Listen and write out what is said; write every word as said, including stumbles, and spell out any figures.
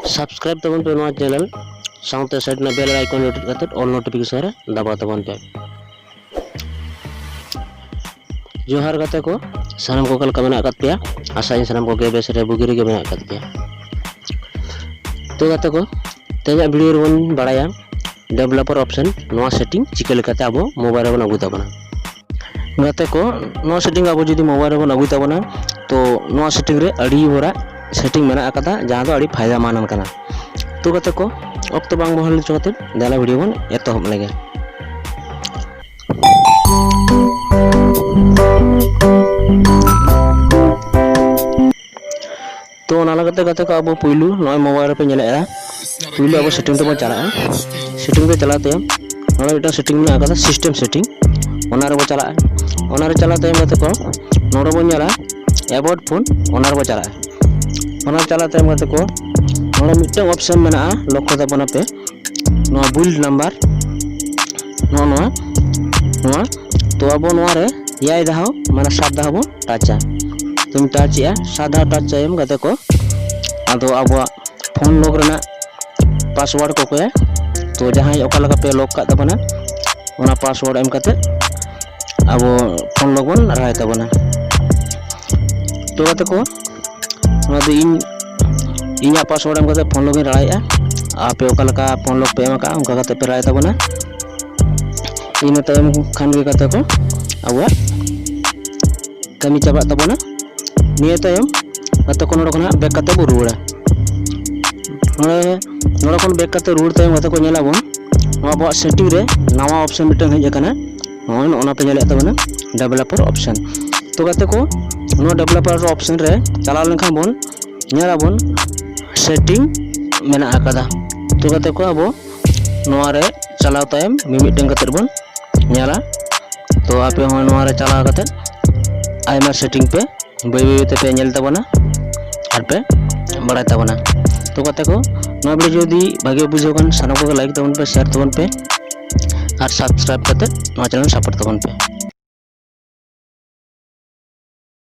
Subscribe ᱛᱟᱵᱚᱱ ᱯᱮ ᱱᱚᱣᱟ channel, ᱥᱟᱶᱛᱮ side ᱨᱮᱱᱟᱜ bell icon ᱨᱮ ᱴᱤᱯ ᱠᱟᱛᱮ all notification ᱨᱮ ᱫᱟᱵᱟᱣ ᱛᱟᱵᱚᱱ ᱯᱮ᱾ ᱡᱚᱦᱟᱨ ᱜᱟᱛᱮ ᱠᱚ, ᱥᱟᱱᱟᱢ ᱠᱚ ᱚᱠᱟ ᱞᱮᱠᱟ ᱢᱮᱱᱟᱜ ᱟᱠᱟᱫ ᱯᱮᱭᱟ? ᱟᱥᱟᱭᱟᱹᱧ ᱥᱟᱱᱟᱢ ᱠᱚᱜᱮ ᱵᱮᱥ ᱨᱮ ᱵᱩᱜᱤ ᱨᱮᱜᱮ ᱢᱮᱱᱟᱜ ᱟᱠᱟᱫ ᱯᱮᱭᱟ᱾ ᱛᱚ ᱜᱟᱛᱮ ᱠᱚ, ᱛᱮᱦᱮᱧᱟᱜ video ᱨᱮᱵᱚᱱ ᱵᱟᱲᱟᱭᱟ developer option, ᱱᱚᱣᱟ setting ᱪᱤᱠᱟᱹ ᱞᱮᱠᱟᱛᱮ ᱟᱵᱚ mobile ᱨᱮᱵᱚᱱ ᱟᱹᱜᱩ ᱛᱟᱵᱚᱱᱟ᱾ ᱜᱟᱛᱮ ᱠᱚ, ᱱᱚᱣᱟ setting ᱟᱵᱚ ᱡᱩᱫᱤ mobile ᱨᱮᱵᱚᱱ ᱟᱹᱜᱩᱭ ᱛᱟᱵᱚᱱᱟ, ᱛᱚ ᱱᱚᱣᱟ setting ᱨᱮ ᱟᱹᱰᱤ ᱦᱚᱲᱟᱜ setting ᱢᱮᱱᱟᱜ ᱟᱠᱟᱫᱟ, ᱡᱟᱦᱟᱸ ᱫᱚ ᱟᱹᱰᱤ ᱯᱷᱟᱭᱫᱟ ᱢᱟᱱ ᱠᱟᱱᱟ᱾ ᱛᱚ ᱜᱟᱛᱮ ᱠᱚ, ᱚᱠᱛᱚ ᱵᱟᱝ ᱵᱚᱦᱚᱱ ᱦᱚᱪᱚ ᱠᱟᱛᱮ ᱫᱮᱞᱟ video ᱵᱚᱱ ᱮᱛᱚᱦᱚᱵ ᱞᱮᱜᱮ᱾ ᱛᱚ ᱚᱱᱟ ᱞᱟᱹᱜᱤᱫ ᱛᱮ ᱜᱟᱛᱮ ᱠᱚ, ᱟᱵᱚ ᱯᱩᱭᱞᱩ ᱱᱚᱜᱼᱚᱭ mobile ᱨᱮᱯᱮ ᱧᱮᱞᱮᱫᱼᱟ, ᱯᱩᱭᱞᱩ ᱟᱵᱚ setting ᱛᱮᱵᱚᱱ ᱪᱟᱞᱟᱜᱼᱟ᱾ Setting ᱛᱮ ᱪᱟᱞᱟᱣ ᱛᱟᱭᱚᱢ ᱱᱚᱰᱮ ᱢᱤᱫᱴᱟᱝ setting ᱢᱮᱱᱟᱜ ᱟᱠᱟᱫᱟ, system setting, ᱚᱱᱟ ᱨᱮᱵᱚ ᱪᱟᱞᱟᱜᱼᱟ᱾ ᱚᱱᱟ ᱨᱮ ᱪᱟᱞᱟᱣ ᱛᱟᱭᱚᱢ ᱜᱟᱛᱮ ᱠᱚ, ᱱᱚᱰᱮ ᱵᱚᱱ ᱧᱮᱞᱟ about phone, ᱚᱱᱟ ᱨᱮᱵᱚ ᱪᱟᱞᱟᱜᱼᱟ᱾ ᱚᱱᱟ ᱪᱟᱞᱟᱣ ᱛᱟᱭᱚᱢ ᱜᱟᱛᱮ ᱠᱚ, ᱱᱚᱰᱮ ᱢᱤᱫᱴᱟᱝ option ᱢᱮᱱᱟᱜᱼᱟ, ᱞᱚᱠᱠᱷᱚ ᱛᱟᱵᱚᱱ ᱟᱯᱮ, ᱱᱚᱣᱟ build number, ᱱᱚᱜᱼᱚ ᱱᱚᱣᱟ, ᱱᱚᱣᱟ᱾ ᱛᱚ ᱟᱵᱚ ᱱᱚᱣᱟ ᱨᱮ ᱮᱭᱟᱭ ᱫᱷᱟᱣ, ᱢᱟᱱᱮ ᱥᱟᱛ ᱫᱷᱟᱣ ᱵᱚᱱ touch ᱟ᱾ ᱛᱚᱧ touch ᱮᱜᱼᱟ, ᱥᱟᱛ ᱫᱷᱟᱣ touch ᱛᱟᱭᱚᱢ ᱜᱟᱛᱮ ᱠᱚ, ᱟᱫᱚ ᱟᱵᱚᱣᱟᱜ phone lock ᱨᱮᱱᱟᱜ password ᱠᱚ ᱚᱠᱚᱭᱟ᱾ ᱛᱚ ᱡᱟᱦᱟᱸᱭ ᱚᱠᱟ ᱞᱮᱠᱟ ᱯᱮ lock ᱠᱟᱜ ᱛᱟᱵᱚᱱᱟ, ᱚᱱᱟ password ᱮᱢ ᱠᱟᱛᱮ ᱟᱵᱚ phone lock ᱵᱚᱱ ᱨᱟᱲᱟᱭ ᱛᱟᱵᱚᱱᱟ᱾ ᱛᱚ ᱜᱟᱛᱮ ᱠᱚ, ᱱᱚᱣᱟ ᱫᱚ ᱤᱧ, ᱤᱧᱟᱹᱜ password ᱮᱢ ᱠᱟᱛᱮ phone lock ᱤᱧ ᱨᱟᱲᱟᱭᱮᱜᱼᱟ᱾ ᱟᱯᱮ ᱚᱠᱟ ᱞᱮᱠᱟ phone lock ᱯᱮ ᱮᱢ ᱟᱠᱟᱫᱼᱟ, ᱚᱱᱠᱟ ᱠᱟᱛᱮ ᱯᱮ ᱨᱟᱲᱟᱭ ᱛᱟᱵᱚᱱᱟ᱾ ᱤᱱᱟᱹ ᱛᱟᱭᱚᱢ ᱠᱷᱟᱱ ᱜᱮ ᱜᱟᱛᱮ ᱠᱚ, ᱟᱵᱚᱣᱟᱜ ᱠᱟᱹᱢᱤ ᱪᱟᱵᱟᱜ ᱛᱟᱵᱚᱱᱟ᱾ ᱱᱤᱭᱟᱹ ᱛᱟᱭᱚᱢ ᱜᱟᱛᱮ ᱠᱚ, ᱱᱚᱰᱮ ᱠᱷᱚᱱᱟᱜ back ᱠᱟᱛᱮ ᱵᱚ ᱨᱩᱣᱟᱹᱲᱟ᱾ ᱱᱚᱰᱮ, ᱱᱚᱰᱮ ᱠᱷᱚᱱ back ᱠᱟᱛᱮ ᱨᱩᱣᱟᱹᱲ ᱛᱟᱭᱚᱢ ᱜᱟᱛᱮ ᱠᱚ, ᱧᱮᱞᱟᱵᱚᱱ ᱱᱚᱣᱟ ᱟᱵᱚᱣᱟᱜ setting ᱨᱮ ᱱᱟᱣᱟ option ᱢᱤᱫᱴᱟᱝ ᱦᱮᱡ ᱟᱠᱟᱱᱟ᱾ ᱱᱚᱜᱼᱚᱭ ᱱᱚᱜᱼᱚ ᱱᱟ ᱯᱮ ᱧᱮᱞᱮᱫ ᱛᱟᱵᱚᱱᱟ, developer option᱾ ᱛᱚ ᱜᱟᱛᱮ ᱠᱚ, ᱱᱚᱣᱟ developer option ᱨᱮ ᱪᱟᱞᱟᱣ ᱞᱮᱱᱠᱷᱟᱱ ᱵᱚᱱ ᱧᱮᱞᱟᱵᱚᱱ setting ᱢᱮᱱᱟᱜ ᱟᱠᱟᱫᱟ᱾ ᱛᱚ ᱜᱟᱛᱮ ᱠᱚ, ᱟᱵᱚ ᱱᱚᱣᱟ ᱨᱮ ᱪᱟᱞᱟᱣ ᱛᱟᱭᱚᱢ ᱢᱤᱢᱤᱫᱴᱟᱝ ᱠᱟᱛᱮ ᱵᱚᱱ ᱧᱮᱞᱟ᱾ ᱛᱚ ᱟᱯᱮ ᱦᱚᱸ ᱱᱚᱣᱟ ᱨᱮ ᱪᱟᱞᱟᱣ ᱠᱟᱛᱮ ᱟᱭᱢᱟ setting ᱯᱮ ᱵᱟᱹᱭ ᱵᱟᱹᱭ ᱛᱮᱯᱮ ᱧᱮᱞ ᱛᱟᱵᱚᱱᱟ ᱟᱨ ᱯᱮ ᱵᱟᱲᱟᱭ ᱛᱟᱵᱚᱱᱟ᱾ ᱛᱚ ᱜᱟᱛᱮ ᱠᱚ, ᱱᱚᱣᱟ video ᱡᱩᱫᱤ ᱵᱷᱟᱜᱮ ᱵᱩᱡᱷᱟᱹᱣ ᱠᱷᱟᱱ ᱥᱟᱱᱟᱢ ᱠᱚᱜᱮ like ᱛᱟᱵᱚᱱ ᱯᱮ, share ᱛᱟᱵᱚᱱ ᱯᱮ ᱟᱨ subscribe ᱠᱟᱛᱮ ᱱᱚᱣᱟ channel support ᱛᱟᱵᱚᱱ ᱯᱮ᱾